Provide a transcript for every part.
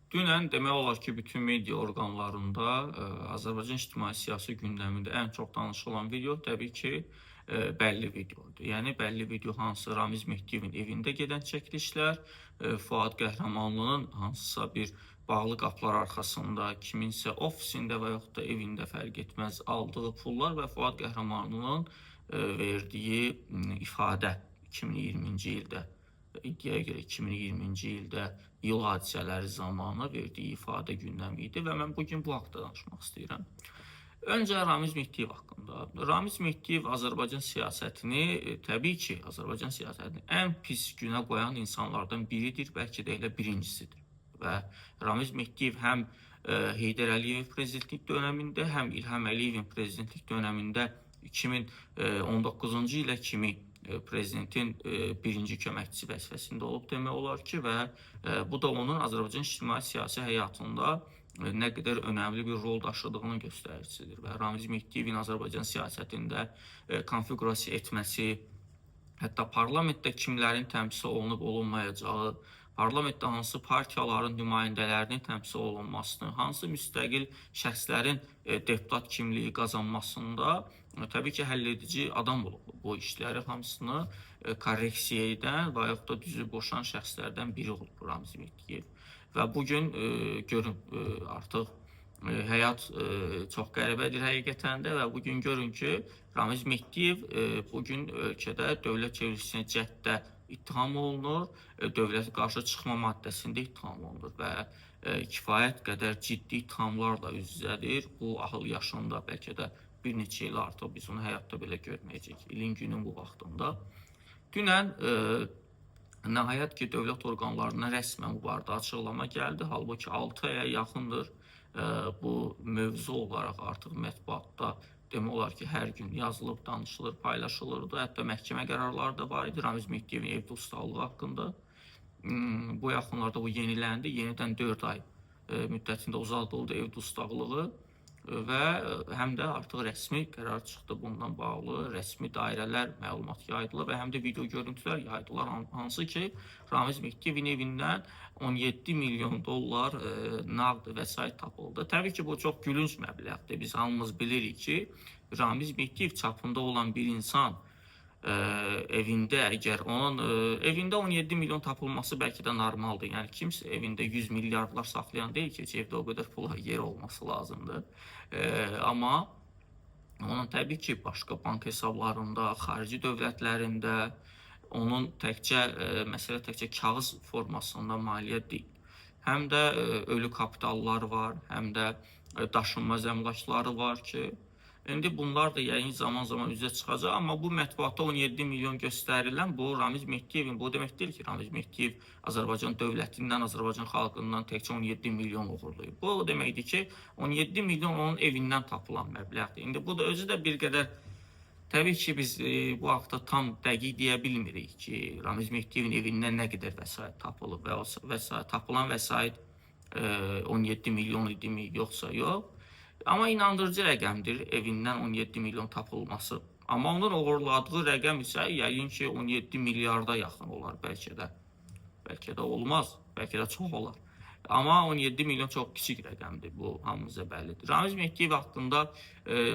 Dünən demək olar ki, bütün media orqanlarında Azərbaycan ictimai-siyasi gündəmində ən çox danışılan video təbii ki, bəlli videodur. Yəni bəlli video hansı Ramiz Mehdiyevin evində gedən çəkilişlər, Fuad Qəhrəmanlının hansısa bir bağlı qapılar arxasında, kiminsə ofisində və yaxud da evində fərq etməz aldığı pullar və Fuad Qəhrəmanlının verdiyi ifadə 2020-ci ildə, iddiaya görə 2020-ci ildə iyul hadisələri zamanı verdiyi ifadə gündəmi idi və mən bugün bu haqda danışmaq istəyirəm. Öncə Ramiz Mehdiyev haqqında. Ramiz Mehdiyev Azərbaycan siyasətini, təbii ki, Azərbaycan siyasətini ən pis günə qoyan insanlardan biridir, bəlkə də elə birincisidir. Və Ramiz Mehdiyev həm Heydər Əliyevin prezidentlik dönəmində, həm İlham Əliyevin prezidentlik dönəmində 2019-cu ilə kimi prezidentin birinci köməkçisi vəzifəsində olub demək olar ki, və bu da onun Azərbaycan ictimai-siyasi həyatında nə qədər önəmli bir rol daşıdığının göstəricisidir. Və Ramiz Mehdiyevin Azərbaycan siyasətində konfiqurasiya etməsi, hətta parlamentdə kimlərin təmsil olunub olunmayacağı, parlamentdə hansı partiyaların nümayəndələrinin təmsil olunmasını, hansı müstəqil şəxslərin deputat kimliyi qazanmasında təbii ki, həlledici adam olub. Bu işləri hamısını korreksiya edən və yaxud da düzü qoşan şəxslərdən biri olub Ramiz Mehdiyev. Və bugün görün artıq həyat çox qəribədir həqiqətən də və bugün görün ki, Ramiz Mehdiyev bugün ölkədə dövlət çevrilişinə cəhddə ittiham olunur, dövlətə qarşı çıxma maddəsində ittiham olunur və kifayət qədər ciddi ittihamlarla üz-üzədir. Bu ahıl yaşında bəlkə də bir neçə il artıq biz onu həyatda belə görməyəcəyik. İlin günün bu vaxtında. Dünən nəhayət ki, dövlət orqanlarından rəsmən bu barədə açıqlama gəldi. Halbuki 6 aya yaxındır bu mövzu olaraq artıq mətbuatda demək olar ki, hər gün yazılıb, danışılır, paylaşılırdı. Hətta məhkəmə qərarları da var idi Ramiz Mehdiyevin evdə ustalığı haqqında. Bu yaxınlarda bu yeniləndi. Yenidən 4 ay müddətində uzadıldı evdə ustalığı və həm də artıq rəsmi qərar çıxdı bundan bağlı. Rəsmi dairələr məlumat yaydılar və həm də video görüntülər yaydılar. Hansı ki, Ramiz Mehdiyevin evindən 17 milyon dollar nağd vəsait tapıldı. Təbii ki, bu çox gülünc məbləğdir. Biz hamımız bilirik ki, Ramiz Mehdiyev çapında olan bir insan evində əgər onun evində 17 milyon tapılması bəlkə də normaldır. Yəni kimsə evində 100 milyardlar saxlayan deyil ki, heç evdə o qədər pula yer olması lazımdır. Amma onun təbii ki, başqa bank hesablarında, xarici dövlətlərində onun təkcə məsələ təkcə kağız formasında maliyyə deyil. Həm də ölü kapitallar var, həm də daşınmaz əmlakları var ki, indi bunlar da yəqin zaman-zaman üzə çıxacaq, amma bu mətbuatda 17 milyon göstərilən bu Ramiz Mehdiyevin, bu demək deyil ki, Ramiz Mehdiyev Azərbaycan dövlətindən, Azərbaycan xalqından təkcə 17 milyon oğurlayıb. Bu o deməkdir ki, 17 milyon onun evindən tapılan məbləğdir. İndi bu da özü də bir qədər təbii ki, biz bu haqda tam dəqiq deyə bilmirik ki, Ramiz Mehdiyevin evindən nə qədər vəsait tapılıb və o vəsait tapılan vəsait 17 milyon idimi, yoxsa yox. Amma inandırıcı rəqəmdir evindən 17 milyon tapılması. Amma onun oğurladığı rəqəm isə yəqin ki 17 milyarda yaxın olar bəlkə də. Bəlkə də olmaz, bəlkə də çox olar. Amma 17 milyon çox kiçik rəqəmdir, bu hamımıza bəllidir. Ramiz Mehdiyev haqqında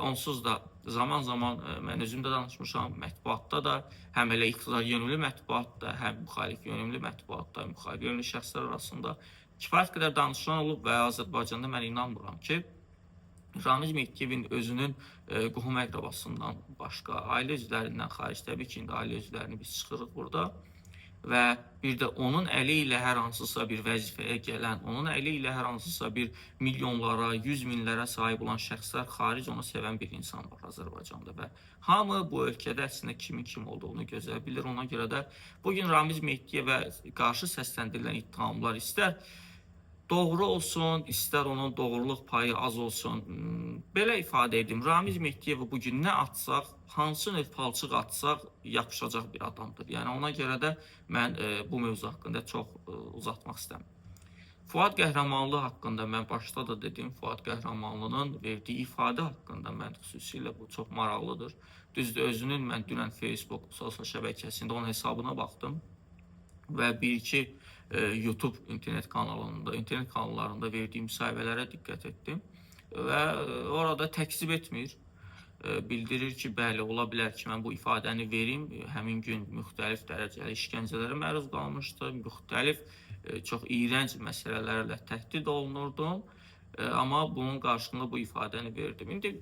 onsuz da zaman-zaman mən özüm də danışmışam, mətbuatda da, həm elə iqtidar yönümlü mətbuatda, həm müxalif yönümlü mətbuatda, müxalif yönümlü şəxslər arasında kifayət qədər danışılan olub və Azərbaycanda mən inanmıram ki, Ramiz Mehdiyevin özünün qohum əqrəbasından başqa, ailə üzvlərindən xaric, təbii ki, indi ailə üzvlərini biz çıxırıq burada və bir də onun əli ilə hər hansısa bir vəzifəyə gələn, onun əli ilə hər hansısa bir milyonlara, yüz minlərə sahib olan şəxslər xaric onu sevən bir insan var Azərbaycanda və hamı bu ölkədə əslində kimin kim olduğunu gözəl bilir. Ona görə də bugün Ramiz Mehdiyevə qarşı səsləndirilən ittihamlar istər doğru olsun, istər onun doğruluq payı az olsun. Belə ifadə edim. Ramiz Mehdiyevi bu gün nə atsaq, hansı növ palçıq atsaq yapışacaq bir adamdır. Yəni ona görə də mən bu mövzu haqqında çox uzatmaq istəmirəm. Fuad Qəhrəmanlı haqqında mən başda da dedim, Fuad Qəhrəmanlının verdiyi ifadə haqqında mən xüsusilə bu çox maraqlıdır. Düzdür, özünün mən dünən Facebook sosial şəbəkəsində onun hesabına baxdım. Və bir-iki YouTube internet kanalında, internet kanallarında verdiyi müsahibələrə diqqət etdim və orada təkzib etmir. Bildirir ki, bəli, ola bilər ki, mən bu ifadəni verim. Həmin gün müxtəlif dərəcəli işgəncələrə məruz qalmışdım, müxtəlif çox iyrənc məsələlərlə təhdid olunurdum. Amma bunun qarşılığında bu ifadəni verdim. İndi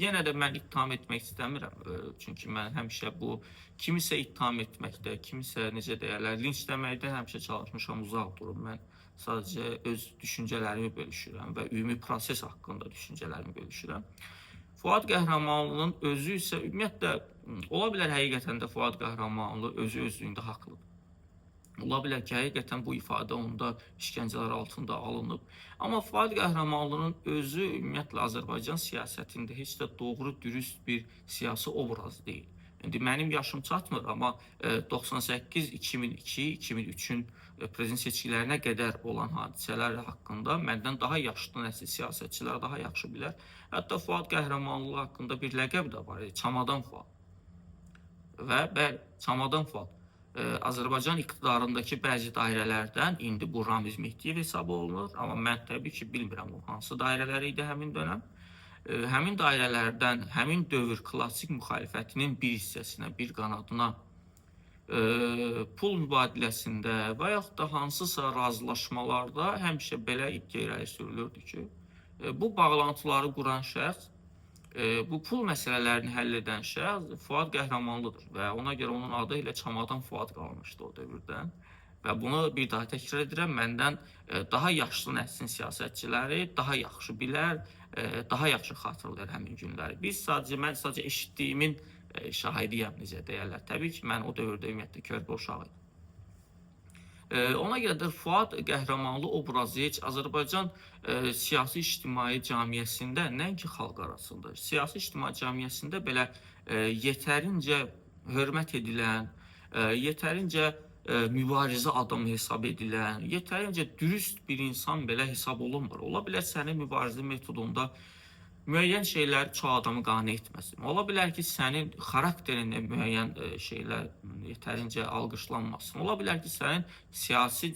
yenə də mən ittiham etmək istəmirəm. Çünki mən həmişə bu kimisə ittiham etməkdə, kimisə necə deyərlər, linçləməkdən həmişə çalışmışam uzaq durum. Mən sadəcə öz düşüncələrimi bölüşürəm və ümumi proses haqqında düşüncələrimi bölüşürəm. Fuad Qəhrəmanlının özü isə ümumiyyətlə ola bilər həqiqətən də Fuad Qəhrəmanlı özü özlüyündə haqlıdır. Ola bilər ki, həqiqətən bu ifadə onda işgəncələr altında alınıb. Amma Fuad Qəhrəmanlının özü ümumiyyətlə Azərbaycan siyasətində heç də doğru, dürüst bir siyasi obraz deyil. İndi mənim yaşım çatmır, amma 98, 2002, 2003-ün prezident seçkilərinə qədər olan hadisələr haqqında məndən daha yaşlı nəsil siyasətçilər daha yaxşı bilər. Hətta Fuad Qəhrəmanlı haqqında bir ləqəb də var, Çamadan Fuad. Və bəli, Çamadan Fuad. Azərbaycan iqtidarındakı bəzi dairələrdən indi bu Ramiz Mehdiyev hesab olunur, amma mən təbii ki bilmirəm o hansı dairələr idi həmin dönəm. Həmin dairələrdən həmin dövr klassik müxalifətinin bir hissəsinə, bir qanadına pul mübadiləsində və yaxud da hansısa razılaşmalarda həmişə belə iddia irəli sürülürdü ki, bu bağlantıları quran şəxs, bu pul məsələlərini həll edən şəxs Fuad Qəhrəmanlıdır və ona görə onun adı elə Çamadan Fuad qalmışdı o dövrdən. Və bunu bir daha təkrar edirəm, məndən daha yaşlı nəslin siyasətçiləri daha yaxşı bilər, daha yaxşı xatırlayır həmin günləri. Biz sadəcə, mən sadəcə eşitdiyimin şahidiyəm, necə deyərlər. Təbii ki, mən o dövrdə ümumiyyətlə körpə uşaq idim. Ona görə də Fuad Qəhrəmanlı obrazı heç Azərbaycan siyasi ictimai cəmiyyətində, nəinki xalq arasında, siyasi ictimai cəmiyyətində belə yetərincə hörmət edilən, yetərincə mübarizə adamı hesab edilən, yetərincə dürüst bir insan belə hesab olunmur. Ola bilər sənin mübarizə metodunda müəyyən şeylər çox adamı qane etməsin. Ola bilər ki, sənin xarakterində müəyyən şeylər yetərincə alqışlanmasın. Ola bilər ki, sənin siyasi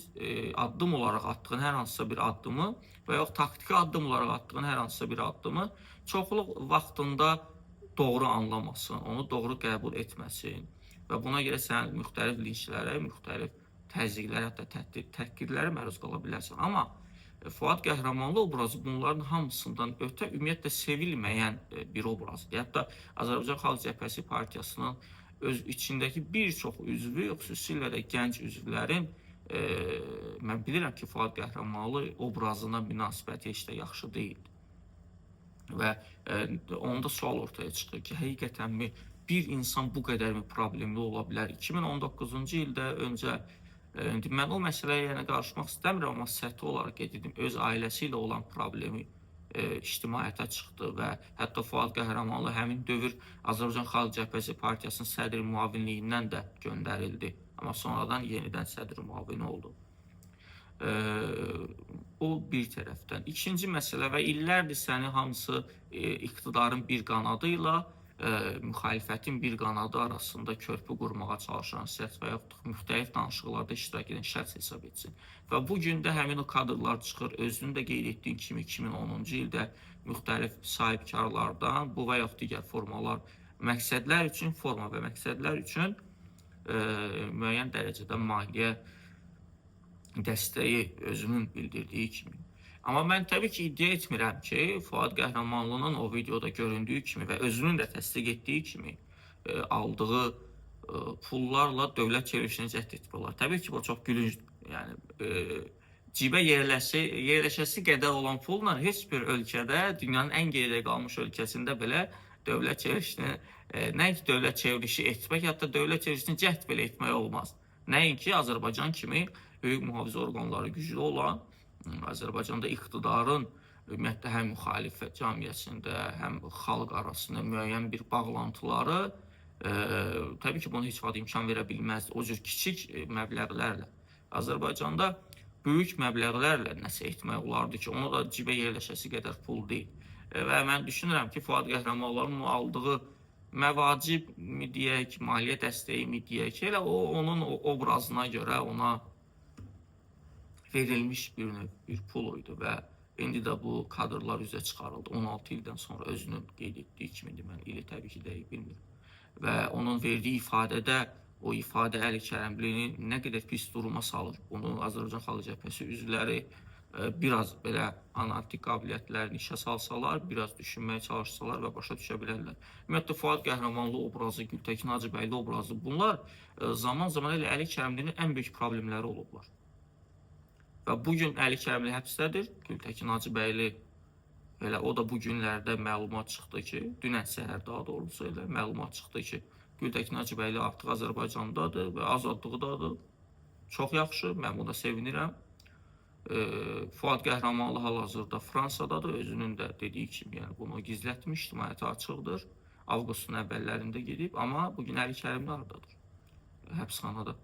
addım olaraq atdığın hər hansısa bir addımı və yox taktiki addım olaraq atdığın hər hansısa bir addımı çoxluq vaxtında doğru anlamasın, onu doğru qəbul etməsin. Və buna görə sən müxtəlif linçlərə, müxtəlif təzyiqlərə, hətta təhqirlərə məruz qala bilərsən. Amma Fuad Qəhrəmanlı obrazı bunların hamısından ötə ümumiyyətlə sevilməyən bir obrazdır. Hətta Azərbaycan Xalq Cəbhəsi Partiyasının öz içindəki bir çox üzvü, xüsusilə də gənc üzvlərin, mən bilirəm ki, Fuad Qəhrəmanlı obrazına münasibəti heç də yaxşı deyildi. Və onda sual ortaya çıxır ki, həqiqətənmi bir insan bu qədərmi problemli ola bilər? 2019-cu ildə öncə, indi mən o məsələyə yəni qarışmaq istəmirəm, amma səthi olaraq qeyd edim, öz ailəsi ilə olan problemi ictimaiyyətə çıxdı və hətta Fuad Qəhrəmanlı həmin dövr Azərbaycan Xalq Cəbhəsi Partiyasının sədr müavinliyindən də göndərildi, amma sonradan yenidən sədr müavini oldu. O bir tərəfdən. İkinci məsələ və illərdir səni hamısı iqtidarın bir qanadı ilə müxalifətin bir qanadı arasında körpü qurmağa çalışan şəxs və yaxud müxtəlif danışıqlarda iştirak edən şəxs hesab etsin. Və bu gün də həmin o kadrlar çıxır, özünün də qeyd etdiyin kimi 2010-cu ildə müxtəlif sahibkarlardan bu və yaxud digər formalar, məqsədlər üçün, forma və məqsədlər üçün müəyyən dərəcədə maliyyə dəstəyi özünün bildirdiyi kimi. Amma mən təbii ki, iddia etmirəm ki, Fuad Qəhrəmanlının o videoda göründüyü kimi və özünün də təsdiq etdiyi kimi aldığı pullarla dövlət çevrilişini cəhd etmək olar. Təbii ki, bu çox gülüncdür. Yəni cibə yerləşəsi qədər olan pulla heç bir ölkədə, dünyanın ən geridə qalmış ölkəsində belə dövlət çevrilişini, nəinki dövlət çevrilişi etmək, hətta dövlət çevrilişini cəhd belə etmək olmaz. Nəinki Azərbaycan kimi hüquq mühafizə orqanları güclü olan, Azərbaycanda iqtidarın ümumiyyətlə həm müxalifət cəmiyyətində, həm xalq arasında müəyyən bir bağlantıları, təbii ki, bunu heç vaxt imkan verə bilməzdi. O cür kiçik məbləğlərlə. Azərbaycanda böyük məbləğlərlə nəsə etmək olardı ki, onu da cibə yerləşəsi qədər pul deyil. Və mən düşünürəm ki, Fuad Qəhrəmanlı'nın aldığı Məvacib mi deyək, maliyyə dəstəyi mi deyək, elə o onun o obrazına görə ona verilmiş bir növ bir pul idi və indi də bu kadrlar üzə çıxarıldı. 16 ildən sonra özünün qeyd etdiyi kimi, mən ili təbii ki, dəqiq bilmirəm. Və onun verdiyi ifadədə o ifadə Əli Kərəmlini nə qədər pis duruma salır. Bunu Azərbaycan Xalq Cəbhəsi üzvləri biraz belə analitik qabiliyyətlərini işə salsalar, biraz düşünməyə çalışsalar və başa düşə bilərlər. Ümumiyyətlə Fuad Qəhrəmanlı obrazı, Gültəkin Hacıbəyli obrazı, bunlar zaman-zaman elə Əli Kərəmlinin ən böyük problemləri olublar. Və bu gün Əli Kərəmli həbsdədir, Gültəkin Hacıbəyli elə o da bu günlərdə məlumat çıxdı ki, dünən səhər daha doğrusu elə məlumat çıxdı ki, Gültəkin Hacıbəyli artıq Azərbaycandadır və azadlıqdadır. Çox yaxşı, mən buna sevinirəm. Fuad Qəhrəmanlı hal-hazırda Fransadadır, özünün də dediyi kimi, yəni bunu gizlətmiş, ictimaiyyətə açıqdır. Avqustun əvvəllərində gedib, amma bugün Əli Kərimli hardadır? Həbsxanada.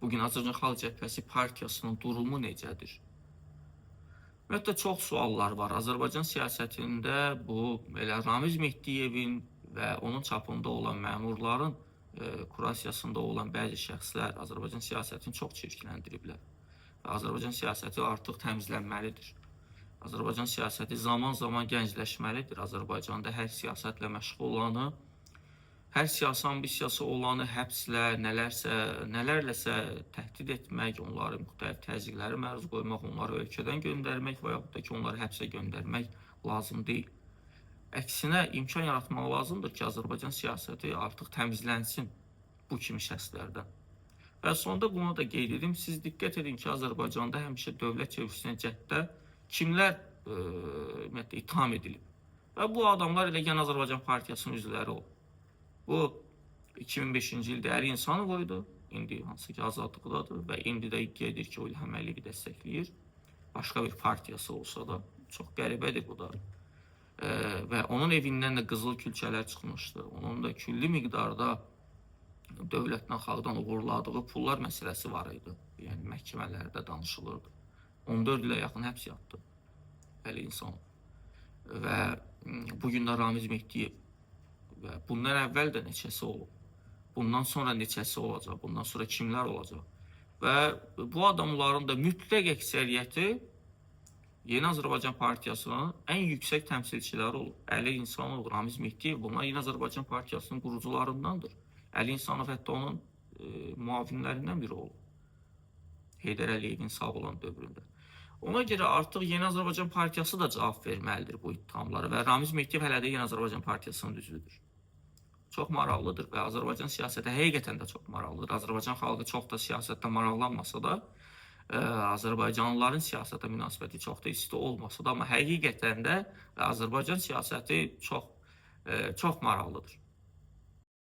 Bugün Azərbaycan Xalq Cəbhəsi partiyasının durumu necədir? Ümumiyyətlə çox suallar var. Azərbaycan siyasətində bu elə Ramiz Mehdiyevin və onun çapında olan məmurların kurasiyasında olan bəzi şəxslər Azərbaycan siyasətini çox çirkləndiriblər. Və Azərbaycan siyasəti artıq təmizlənməlidir. Azərbaycan siyasəti zaman-zaman gəncləşməlidir. Azərbaycanda hər siyasətlə məşğul olanı, hər siyasi ambisiyası olanı həbslə, nələrləsə təhdid etmək, onları müxtəlif təzyiqlərə məruz qoymaq, onları ölkədən göndərmək və yaxud da ki, onları həbsə göndərmək lazım deyil. Əksinə imkan yaratmaq lazımdır ki, Azərbaycan siyasəti artıq təmizlənsin bu kimi şəxslərdən. Və sonda bunu da qeyd edim. Siz diqqət edin ki, Azərbaycanda həmişə dövlət çevrisinə cəhddə kimlər ümumiyyətlə ittiham edilib. Və bu adamlar elə Yeni Azərbaycan Partiyasının üzvləri olub. Bu 2005-ci ildə Əli İnsanov idi. İndi hansı ki azadlıqdadır və indi də iddia edir ki, o İlham Əliyevi dəstəkləyir. Başqa bir partiyası olsa da çox qəribədir bu da. Və onun evindən də qızıl külçələr çıxmışdı. Onun da külli miqdarda dövlətdən, xalqdan uğurladığı pullar məsələsi var idi. Yəni məhkəmələrdə danışılırdı. 14 ilə yaxın həbs yatdı Əli İnsanov. Və bu gün də Ramiz Mehdiyev və bundan əvvəl də neçəsi olub. Bundan sonra neçəsi olacaq, bundan sonra kimlər olacaq. Və bu adamların da mütləq əksəriyyəti Yeni Azərbaycan Partiyasının ən yüksək təmsilçiləri olub. Əli İnsanov, Ramiz Mehdiyev, bunlar Yeni Azərbaycan Partiyasının qurucularındandır. Əli İnsanov hətta onun müavinlərindən biri olub. Heydər Əliyevin sağ olan dövründə. Ona görə artıq Yeni Azərbaycan Partiyası da cavab verməlidir bu ittihamlara və Ramiz Mehdiyev hələ də Yeni Azərbaycan Partiyasının üzvüdür. Çox maraqlıdır və Azərbaycan siyasəti həqiqətən də çox maraqlıdır. Azərbaycan xalqı çox da siyasətdə maraqlanmasa da, Azərbaycanlıların siyasətə münasibəti çox da isti olmasa da, amma həqiqətən də Azərbaycan siyasəti çox maraqlıdır.